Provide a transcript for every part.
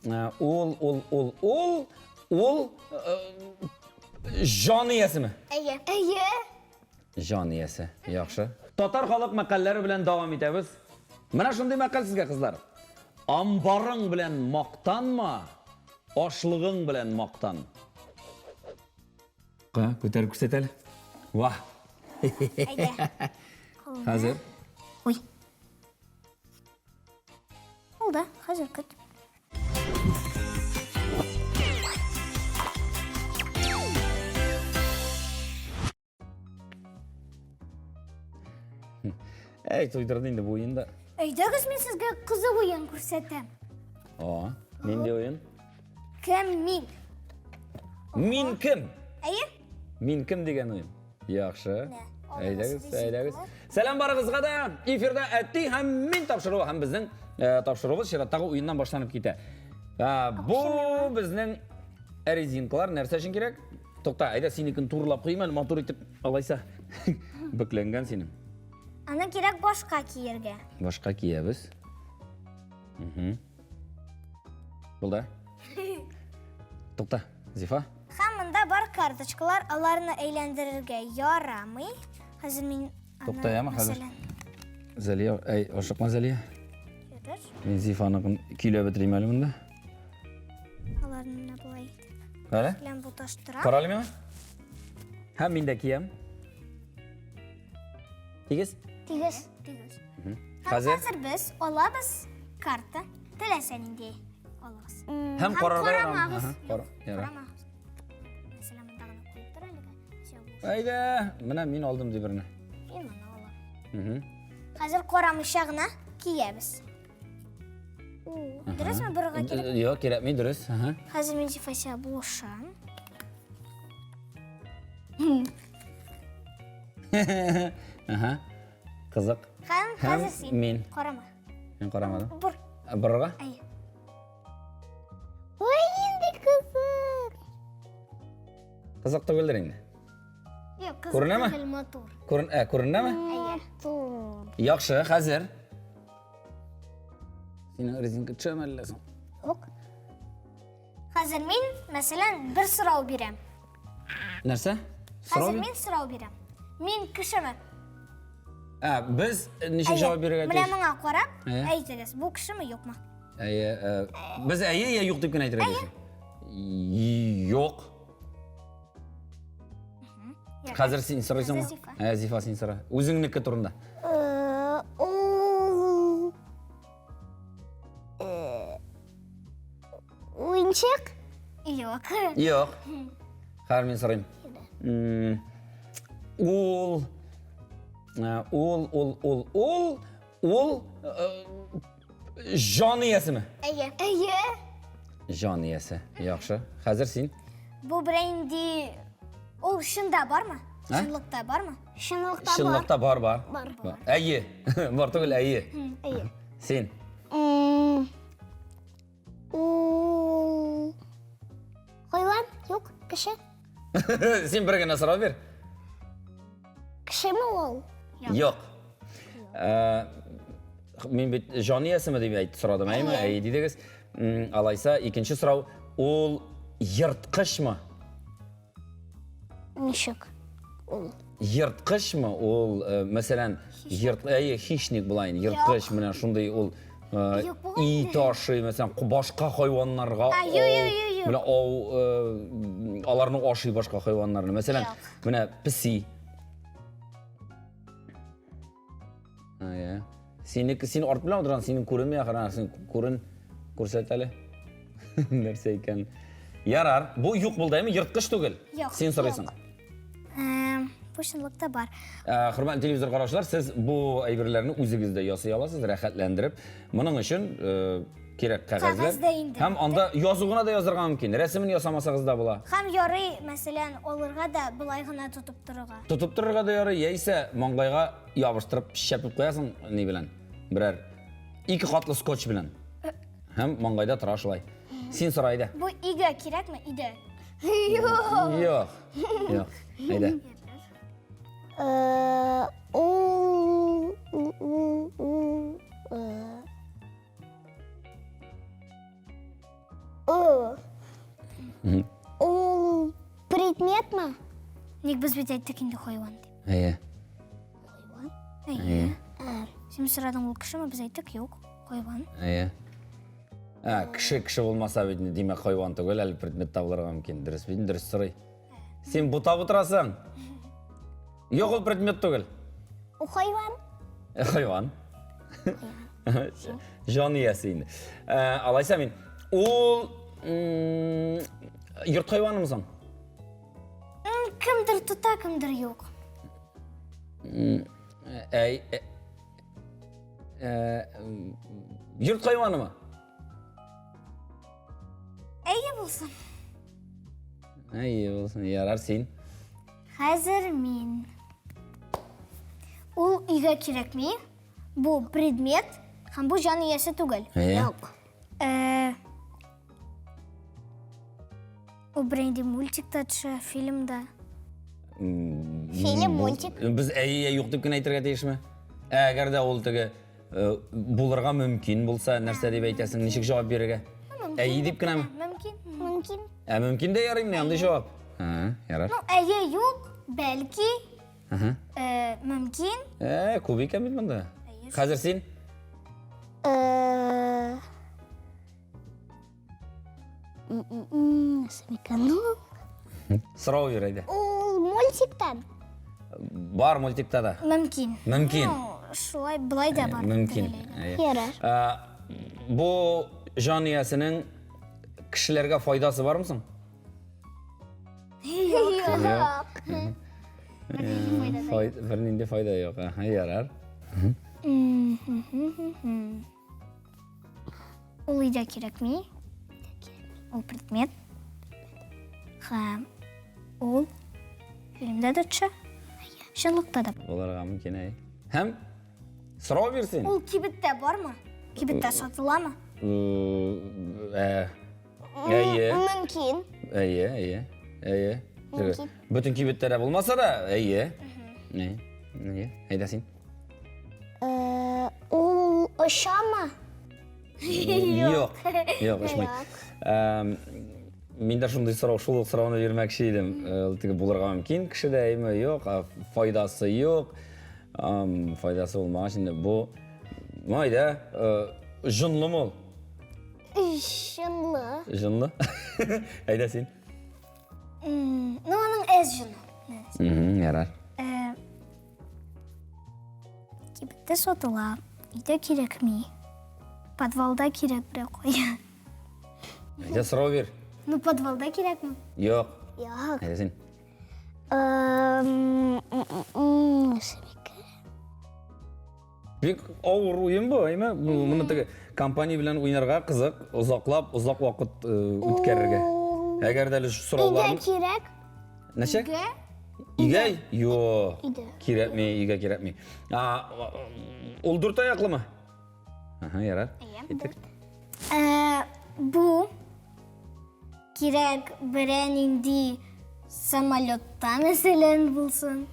Ул, ул, ул, ул, ул җан иясеме? Әйе. Әйе. Җан иясе. Яхшы. Татар халык мәкальләре белән дәвам итәбез. Менә шундый мәкаль сезгә, кызлар. Амбарың белән мактанма, ашлыгың белән мактан. Ка, күтәреп күрсәт әле. Вах. Әйдә. Хәзер. Ой. Булды, хәзер көт. Әй, туйдырды инде бу уенда. Әйдәгез, мин сезгә кызык уен күрсәтәм. О, нинди уен? Кем мин? Мин кем? Әйе. Мин кем дигән уен. Яхшы. Әйдәгез, әйдәгез. Сәлам барыгызга да. Эфирда әти һәм мин тапшыруы һәм безнең э, тапшыруыбыз чираттагы уеннан башланып китә. Э, бу безнең резинкалар нәрсә өчен кирәк? Тукта, әйдә синекен турылап куйым әле, матур итеп, алайса. Бөкләнгән синең. Аны кирәк башка киергә. Башка киябез. Угу. Булды. Тукта, Зифа. Һәм монда бар карточкалар, аларны әйләндерергә ярамый. Хәзер мин Тукта, яме хәзер. Зәлия, әй, ашыкма Зәлия. Ярар. Мин Зифаныкын көйләп бетерим әле монда. Аларны менә болай итеп. Әле? Белән буташтырам. Кара әле миңа. Һәм мин дә киям. Тигез? Тигез. Тигез. Хәзер? Хәзер без алабыз карта. Теләсә нинди алыгыз. Һәм карарга карамагыз. Кара, ярар. Карамагыз. Мәсәлән, монда гына куеп тор әлегә. Всё, булсын. Әйдә, менә мин алдым ди берне. Мин моны алам. Мгм. Хәзер карамыйча гына киябез. Дөресме борырга кирәк? Юк, кирәкми, дөрес. Ага. Хәзер мин Зифася булышам. Ага. Кызык. Һәм хәзер син. Мин. Карама. Мин карамадым. Бур. Ә, Борырга? Әйе. Ой, нинди кызык. Кызык түгелдер инде. Юк, кызык Күренәме? түгел, матур. Күрен, ә, күренәме? Әйе. Матур. Яхшы, хәзер. Синең резинка төшәме әллә соң? Юк. Хәзер мин, мәсәлән, бер сорау бирәм. Нәрсә? Хәзер мин сорау бирәм. Мин кешеме? Ә, без ничек җавап бирергә Менә тиеш? моңа карап, Әйе. әйтегез, бу кешеме, юкмы? Әйе, без әйе я юк дип кенә әйтергә тиеш. Юк. Хәзер син сорыйсыңмы? Хәзер Зифа. Ә, Зифа, син сора. Үзеңнеке турында. Ул уенчык? Юк. Юк. Хәзер мин сорыйм. Ул ул ул ул ул ул җан иясеме? Әйе. Әйе. Җан иясе. Яхшы. Хәзер син. Бу бренди ул чында бармы? Ә? Чынлыкта бармы? Чынлыкта бар. Чынлыкта бар, бар. Бар. Бар. Әйе. Бар түгел, әйе. Әйе. Син. Ул хайван? Юк, кеше. Син бер генә сорау бир. Кешеме ул? Юк. Э, Мин бит җан иясеме дип әйт сорадым, әйеме? Әйе. Әйе дидегез. Алайса, икенче сорау, ул ерткычмы? Ничек? Ул. Ерткычмы ул, э, мәсәлән, ерт, әйе, хищник була инде, ерткыч, менә шундый ул э, Юк, бугай ит ашый, мәсәлән, башка хайваннарга А, ю, ю, ю, ю. менә ау, э, аларны ашый башка хайваннарны. Мәсәлән, Юк. менә песи. Әйе. Синеке, син арт белән утырган, синең күренми ахыры, син күрен, күрсәт әле. Нәрсә икән? Ярар, бу юк булды, әйме? Ерткыч түгел. Юк, Син сорыйсың. Бу чынлыкта бар. Хөрмәтле телевизор караучылар, сез бу әйберләрне үзегез дә ясый аласыз, рәхәтләндереп. Моның өчен кирәк кәгазьләр. Кәгазь дә инде. Һәм анда язу гына да язарга мөмкин. Рәсемен ясамасагыз да була. Һәм ярый, мәсәлән, алырга да болай гына тотып торырга. Тотып торырга да ярый, яисә маңгайга ябыштырып чәпеп куясың ни белән? Берәр ике катлы скотч белән. Һәм маңгайда тора шулай. Син сора әйдә. Бу өйгә кирәкме? Өйдә. Юк. Юк. Юк. Әйдә. Ул, ул, ул, ул, Ник без бит әйттек инде хайван дип. Әйе. Хайван? Әйе. Син сорадың ул кешеме? Без әйттек, юк, хайван. Әйе. Ә, кеше кеше булмаса бит, димәк, хайван түгел, әле предмет табылырга мөмкин. Дөрес бит, дөрес сорый. Син бутап утырасың. Юк, ул предмет түгел. Ул хайван. Э, хайван. Җан иясе инде. Ә, алайса мин ул йорт хайванымы соң? Кемдер тота, кемдер юк. Әй, э, йорт хайванымы? Әйе булсын. Әйе булсын. Ярар син. Хәзер мин. Ул өйгә кирәкми. Бу предмет һәм бу җан иясе түгел. Әйе. Юк. Э, Ул бернинди мультикта төшә, фильмда. Фильм, мультик. Без әйе юк дип кенә әйтергә тиешме? Ә әгәр дә ул теге э, булырга мөмкин булса, нәрсә дип әйтәсең, ничек җавап бирергә? Әйе дип кенәме? Мөмкин. Мөмкин. Ә мөмкин дә ярый менә андый җавап. Һа, ярар. Ну, әйе юк, бәлки, Ага. э, мөмкин. Ә, күп икән бит монда. Хәзер син Э, Нәрсә микән ул? Сорау бир әйдә. Ул мультиктан. Бар мультикта да. Мөмкин. Мөмкин. Ну, шулай былай да бар. Мөмкин. тегеләй дә. Ярар. Ә, бу җан иясенең кешеләргә файдасы бармы соң? Юк. Бернинди файда юк. Аһа, ярар. Ул өйдә кирәкми. Ул предмет. Һәм ул фильмда да төшә. Чынлыкта да. Булырга мөмкин, әй. Һәм сорау бирсен. Ул кибеттә бармы? Кибеттә сатыламы? Ә, әйе. Мөмкин. Әйе, әйе. Әйе. Мөмкин. Бөтен кибеттә дә булмаса да, әйе. Әйе. Әйе. Әйдә син. Э, ул очамы? Юк. Юк, очмый. Мин дә шундый сорау, шул ук сорауны бирмәкче идем. Ул теге булырга мөмкин кешедә, әйме, юк, файдасы юк. Файдасы булмагач инде бу Майда, җонлымы ул? Җонлы. Җонлы? Әйдә син. Ну, аның әз җоны. Ярар. Кибеттә сатыла, өйдә кирәкми. Подвалда кирәк берәү куя. Әйдә сорау бир. Ну, подвалда кирәкме? Юк. Юк. Әйдә син. Нәрсә микән? Бик авыр уен бу, әйме? Моны теге компания белән уйнарга кызык, озаклап, озак вакыт үткәрергә. Әгәр дә әле сораулар. Өйдә кирәк. Нәрсә? Өйгә? Юк. Өйдә. Кирәкми, өйгә кирәкми. А, ул дүрт аяклымы? Ага, ярар. Киттек. Ә, бу кирәк берәр нинди самолетта мәсәлән булсын.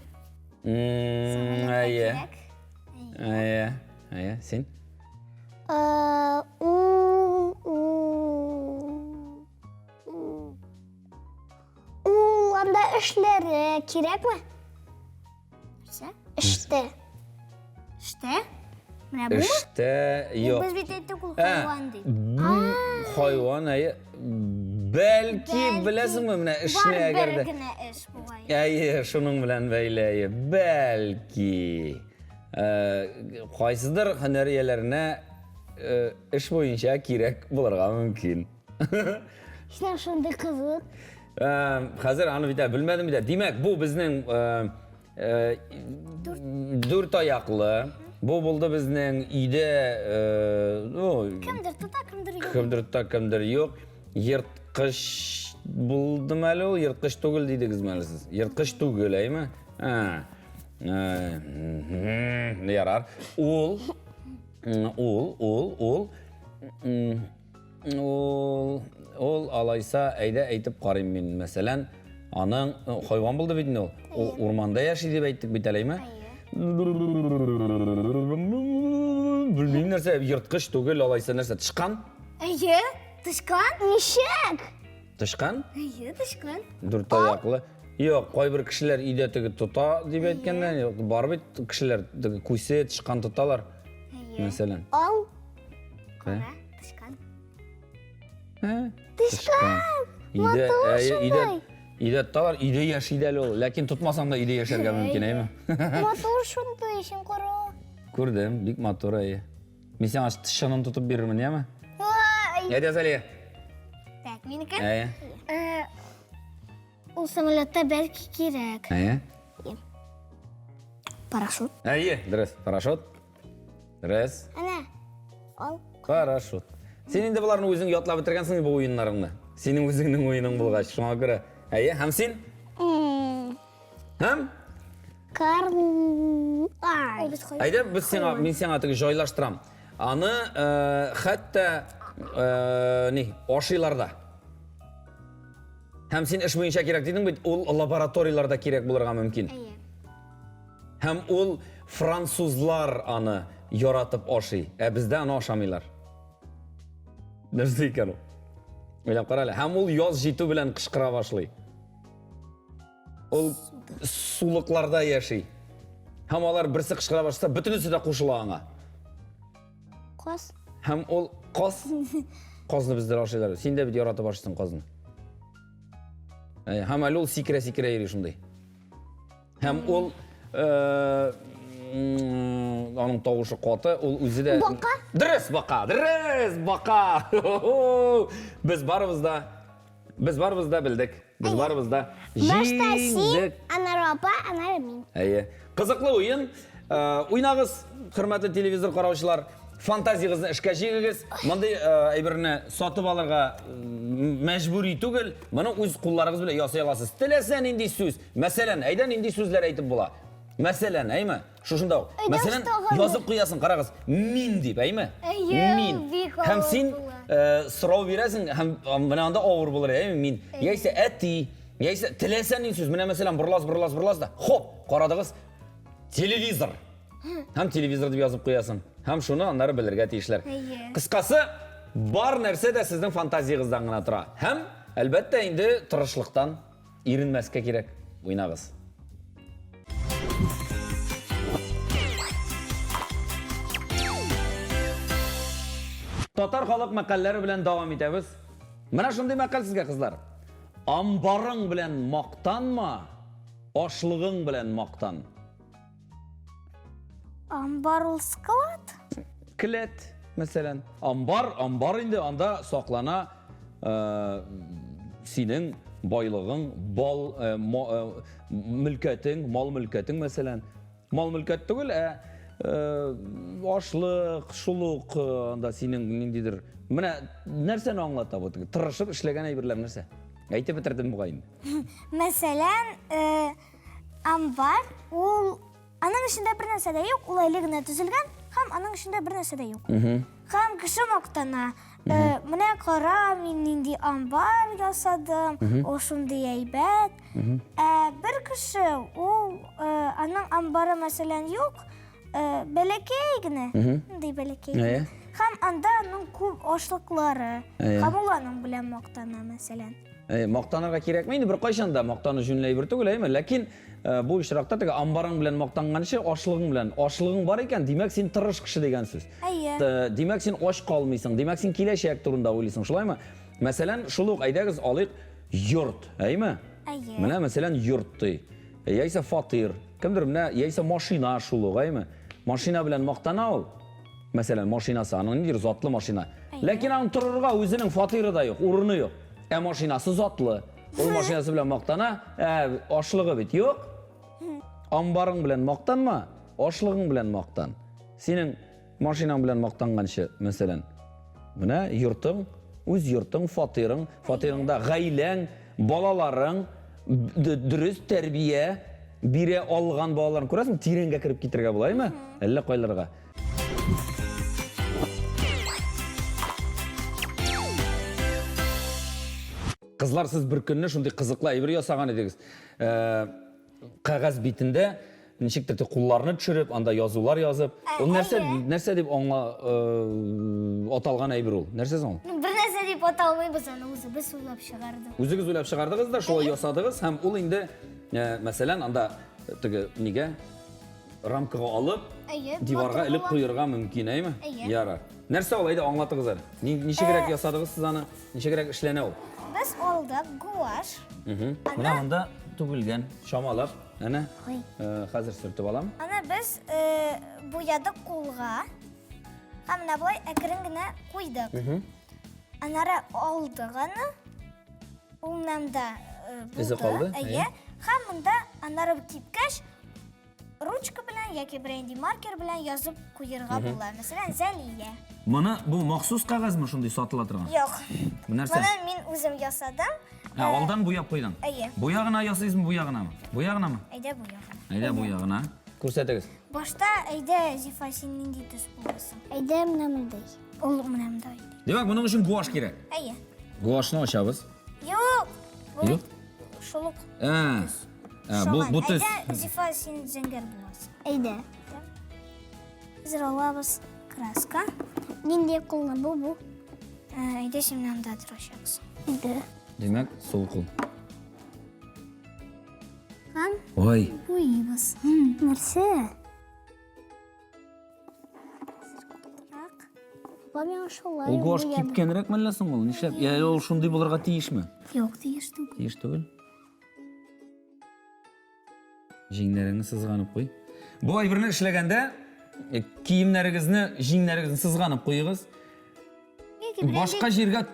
Әйе. Әйе. Әйе, син? Э, ул ул Ул анда эшләре кирәкме? Нәрсә? Эштә. Эштә? Менә бу? Эштә юк. Без бит әйттек ул Ә, хайван дип. Хайван, әйе. Бәлки, беләсеңме, менә эшне Бар әгәр бер дә. генә эш бугай. Әйе, шуның белән бәйле, әйе. Бәлки, э, кайсыдыр һөнәр ияләренә э, эш буенча кирәк булырга мөмкин. Син шундый кызык. Э, хәзер аны бит белмәдем бит. Димәк, бу безнең э, э, дүрт аяклы. Бу булды безнең өйдә, ну, кемдер тота, кемдер юк. Кемдер тота, кемдер юк. Ерткыч булдымы әле ул? Ерткыч түгел дидегезме әле сез? Ерткыч түгел, әйме? Ярар. Ул, ул, ул, ул Ул, ул алайса, әйдә әйтеп карыйм мин. Мәсәлән, аның хайван булды бит инде ул. Ул урманда яши дип әйттек бит әле, әйме? Белмим нәрсә, ерткыч түгел, алайса нәрсә, тычкан? Әйе, тычкан. Ничек? Тычкан? Әйе, тычкан. Дүрт аяклы. Юк, кайбер кешеләр өйдә теге тота дип әйткәндә, юк, бар бит кешеләр теге күсе, тычкан тоталар. Мәсәлән. Ал. Кара, тычкан. Тычкан. Өйдә, әйе, өйдә, өйдә тоталар, өйдә яши дә әле ул. Ләкин тотмасаң да өйдә яшәргә мөмкин, әйеме? Матур шундый, син кара. Күрдем, бик матур, әйе. Мин сиңа чынын тотып бирермен, яме? Әйдә, Зәлия. Так, минеке. Әйе. Э, ул самолетта бәлки кирәк. Әйе. Парашют. Әйе, дөрес, парашют. Дөрес. Әнә. Ал. Парашют. Син инде боларны үзең ятлап бетергәнсең бу уеннарыңны. Синең үзеңнең уеның булгач, шуңа күрә. Әйе, һәм син? Һәм? Карл. Ай. Әйдә, без сиңа, мин сиңа теге җайлаштырам. Аны э, хәтта э, ни, ашыйлар да. Һәм син эш буенча кирәк дидең бит, ул лабораторияләрдә кирәк булырга мөмкин. Әйе. Һәм ул французлар аны яратып ашый, ә бездә аны ашамыйлар. Нәрсә икән ул? Уйлап кара әле. Һәм ул яз җитү белән кычкыра башлый. Ул сулыкларда яши. Һәм алар берсе кычкыра башласа, бөтенесе дә кушыла аңа. Каз. Һәм ул каз, казны бездә ашыйлар. Син дә бит яратып ашыйсың казны. Һәм әле ул сикерә-сикерә йөри шундый. Һәм ул э, аның тавышы каты, ул үзе дә Бака? Дөрес бака, дөрес бака. Без барыбыз да без барыбыз да белдек. Без барыбыз да Башта син, җиңдек. аннары апа, аннары мин. Әйе. Кызыклы уен. Э, уйнагыз, хөрмәтле телевизор караучылар. Фантазиягезне эшкә җигегез. Мондый э, әйберне сатып алырга мәҗбүри түгел. Моны үз кулларыгыз белән ясый аласыз. Теләсә нинди сүз. Мәсәлән, әйдә нинди сүзләр әйтеп була. Мәсәлән, әйме? Шушында ук. Мәсәлән, язып куясың, карагыз. Мин дип, әйме? Әйе, Мин. бик Һәм авыр син була. э, сорау бирәсең, һәм менә анда авыр булыр, әйме? Мин. Яисә әти, яисә теләсә нинди сүз. Менә мәсәлән, бурлас, бурлас, бурлас да. Хоп, карадыгыз. Телевизор. Һәм телевизор дип язып куясың. Һәм шуны аннары белергә тиешләр. Әйе. Кыскасы, бар нәрсә дә сезнең фантазиягездән генә тора. Һәм, әлбәттә, инде тырышлыктан иренмәскә кирәк. Уйнагыз. Татар халык мәкальләре белән дәвам итәбез. Менә шундый мәкаль сезгә, кызлар. Амбарың белән мактанма, ашлыгың белән мактан. Амбар ул склад? Келәт, мәсәлән. Амбар, амбар инде анда саклана э, синең байлыгың, бал, э, мо, э, мөлкәтең, мал мөлкәтең, мәсәлән. Мал мөлкәт түгел, ә э, ашлык, шул ук э, анда синең ниндидер. Менә нәрсәне аңлата бу? Тырышып эшләгән әйберләр нәрсә? Әйтеп бетердем бугай инде. Мәсәлән, э, Амбар ул аның эчендә бер нәрсә дә юк, ул әле генә төзелгән һәм аның эчендә бер нәрсә дә юк. Һәм кеше мактана. Э, менә кара, мин нинди амбар ясадым, ул шундый әйбәт. Ә бер кеше ул э, аның амбары мәсәлән юк, э, бәләкәй генә, шундый бәләкәй. Әйе. Һәм анда аның күп ашлыклары. Әйе. Һәм ул аның белән мактана мәсәлән. Э, мактанырга кирәкми инде беркайчан да мактану җүнле әйбер түгел, әйме? Ләкин э, бу очракта теге амбарың белән мактанганчы, ашлыгың белән. Ашлыгың бар икән, димәк син тырыш кеше дигән сүз. Әйе. Э, димәк син ач калмыйсың, димәк син киләчәк турында уйлыйсың, шулаймы? Мәсәлән, шул ук әйдәгез алыйк йорт, әйме? Әйе. Менә мәсәлән йорт ди. Яисә фатир. Кемдер менә яисә машина шул ук, әйме? Машина белән мактана ул. Мәсәлән, машинасы, аның ниндидер затлы машина. Ләкин аның торырга үзенең фатиры да юк, урыны юк. Ә машинасы затлы. Ул машинасы белән мактана, ә ашлыгы бит юк. Амбарың белән мактанма, ашлыгың белән мактан. Синең машинаң белән мактанганчы, мәсәлән, менә йортың, үз йортың, фатирың, фатирыңда гаиләң, балаларың, дөрес тәрбия бирә алган балаларың. Күрәсең, тирәнгә кереп китергә була, әйме? Әллә кайларга. Кызлар, сез бер көнне шундый кызыклы әйбер ясаган идегез. Э, кәгазь битендә ничектер теге кулларны төшереп, анда язулар язып. Ул нәрсә нәрсә дип аңла э, аталган әйбер ул? Нәрсә соң ул? Бер нәрсә дип дип аталмыйбыз аны үзебез уйлап чыгардык. Үзегез уйлап чыгардыгыз да, шулай ясадыгыз һәм ул инде, э, мәсәлән, анда э, теге нигә рамкага алып, Әйе, диварга матур элеп була. куерга мөмкин, әйеме? Әйе. Ярар. Нәрсә ул, әйдә аңлатыгыз әле. Ничегрәк ясадыгыз сез аны? Ничегрәк эшләнә ул? Без алдык гуашь. Менә монда түгелгән, чамалап. Әнә. Ой. Э, хәзер сөртеп алам. Аны без буядык кулга. Һәм менә болай әкрен генә куйдык. Аннары алдык аны. Ул менә монда булды. Эзе калды, Әйе. Һәм монда аннары кипкәч, ручка белән яки бернинди маркер белән язып куерга була. Мәсәлән, Зәлия. Моны бу махсус кәгазьме шундый сатыла торган? Юк. Бу нәрсә? Моны мин үзем ясадым. Ә, алдан буяп куйдың. Әйе. Буя гына ясыйсызмы, буя гынамы? Буя гынамы? Әйдә буя гына. Әйдә буя гына. Күрсәтегез. Башта әйдә, Зифа, син нинди төс буласың? Әйдә менә мондый. Ул менә мондай. Димәк, моның өчен гуашь кирәк. Әйе. Гуашны ачабыз. Юк. Бу Юк? Шул ук. Ә, ә, бу, бу төс. Әйдә, Зифа, син зәңгәр буласың. Әйдә. Хәзер алабыз краска. Нинди кулны бу бу? Ә, Әйдә, син менә монда торачаксың. Әйдә. Димәк, сул кул. Һәм Ой, буйыбыз. Нәрсә? Катырак. Апа миңа шулай. ул гуашь буяды. кипкәнрәк мәллә соң ул? Нишләп? Я, ул шундый булырга тиешме? Юк, тиеш түгел. Тиеш түгел. Җиңнәреңне сызганып куй. Бу әйберне эшләгәндә э, киемнәрегезне, җиңнәрегезне сызганып куегыз. Яки берәр Башка җиргә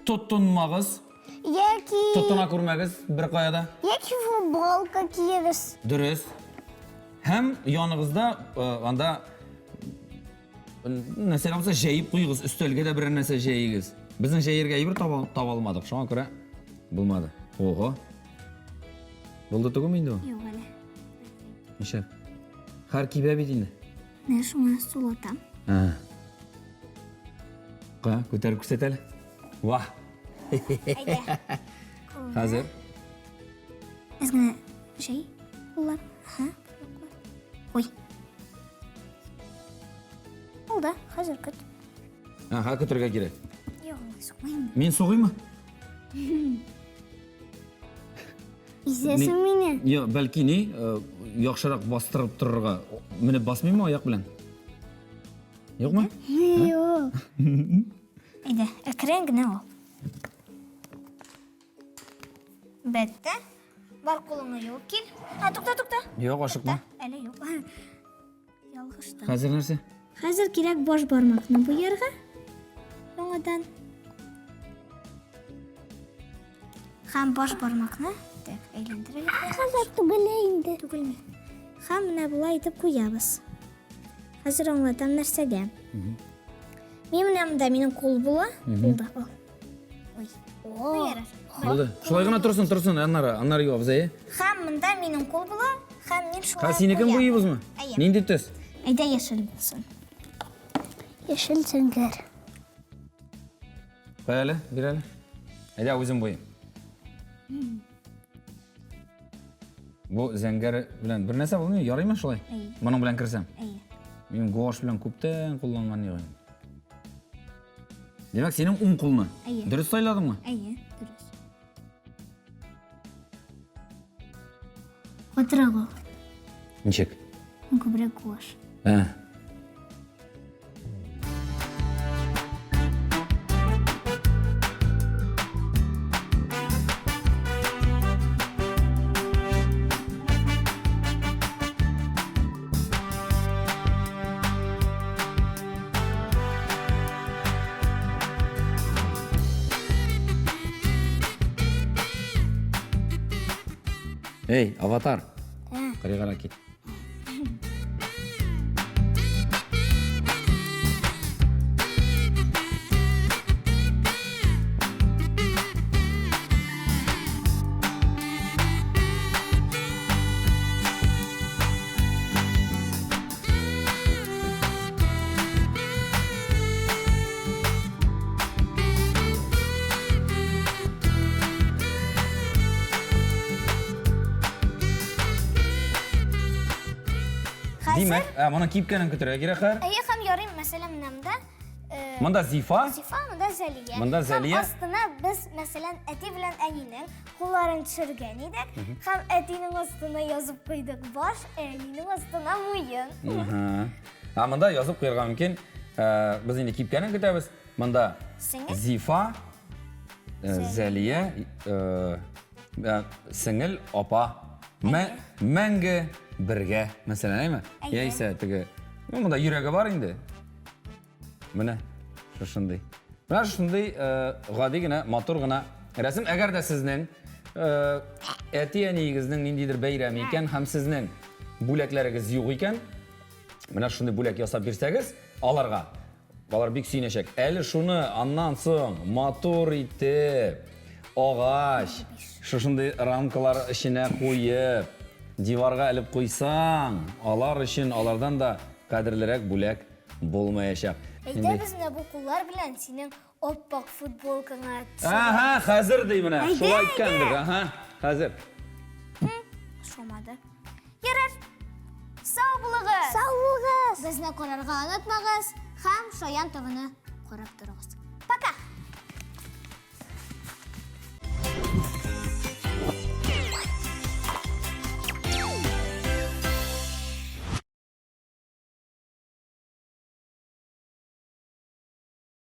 тотынмагыз, Яки тотына күрмәгез бер кая да. яки футболка киегез. Дөрес. Һәм яныгызда э, анда нәрсә булса җәеп куегыз, өстәлгә дә берәр нәрсә җәегез. Безнең җәергә әйбер таба, таба алмадык, шуңа күрә булмады. Ого. Булды түгелме инде ул? Юк әле. Нишләп? Хәр кибә бит инде. Менә шуңа сулатам. Ә. Ка, күтәреп күрсәт әле. Вах. Әйдә. Хәзер. Әз генә җәй. Куллар. Ага. Ой. Булды, хәзер көт. Ага, көтәргә кирәк. Юк, алай сукмыйм. Мин сугыймы? Изәсең мине. Юк, бәлки ни, э, яхшырак бастырып торырга. Менеп басмыймы аяк белән? Юкмы? Юк. Әйдә, әкрен генә ал. Бетте. Бар кулыңны юып кил. А, тукта, тукта. Юк, ашыкма. Әле юк. Ялгыштым. Хәзер нәрсә? Хәзер кирәк баш бармакны буярга. Яңадан. Һәм баш бармакны так әйләндерергә. Хәзер түгел инде. Түгелме? Һәм менә болай итеп куябыз. Хәзер аңлатам нәрсәгә. Мин менә монда минем кул була. Булды. Ал. Ой. О. Ярар. Булды. Шулай гына торсын, торсын, аннары, аннары юабыз, әйе. Һәм монда минем кул була, һәм мин шулай Ха, синекен куям. буйыбызмы? Әйе. Нинди төс? Әйдә яшел булсын. Яшел зәңгәр. Куй әле, бир әле. Әйдә, үзем буйым. Бу зәңгәр белән бер нәрсә булмый, ярыймы шулай? Әйе. Моның белән керсәм. Әйе. Мин гуашь белән күптән кулланган юк инде. Димәк, синең уң кулны. Әйе. Дөрес сайладыңмы? Әйе, дөрес. Катырак ул. Ничек? Күбрәк гуашь. Ә. Эй, аватар. Кырыйгарак кит. Хәзер Димәк, ә, моның кипкәнен көтәргә кирәк хәзер. Әйе, һәм ярый, мәсәлән, менә монда Э, Монда Зифа. Зифа, монда Зәлия. Монда Зәлия. Һәм астына без, мәсәлән, әти белән әнинең кулларын төшергән идек. Һәм әтинең астына язып куйдык баш, әнинең астына муен. Ә монда язып куярга мөмкин. Э, без инде кипкәнен көтәбез. Монда Сеңел. Зифа, э, Зәлия, сеңел, апа. Мәңге бергә, мәсәлән, әйме? Яисә теге, ну, монда йөрәге бар инде. Менә шушындый. Менә шушындый э, гади генә, матур гына рәсем. Әгәр дә сезнең э, әти-әниегезнең ниндидер бәйрәме икән һәм сезнең бүләкләрегез юк икән, менә шундый бүләк ясап бирсәгез, аларга алар бик сөенәчәк. Әле шуны аннан соң матур итеп агач шушындый рамкалар эченә куеп, диварга элеп куйсаң, алар өчен алардан да кадерлерәк бүләк булмаячак. Әйдә без менә бу куллар белән синең ап-ак футболкаңа Ага, хәзер ди менә. Шулай әйткәндер. Ага, хәзер. Ошамады. Ярар. Сау булыгыз. Сау булыгыз. Безне карарга онытмагыз һәм Шаян ТВны карап торыгыз. Пока.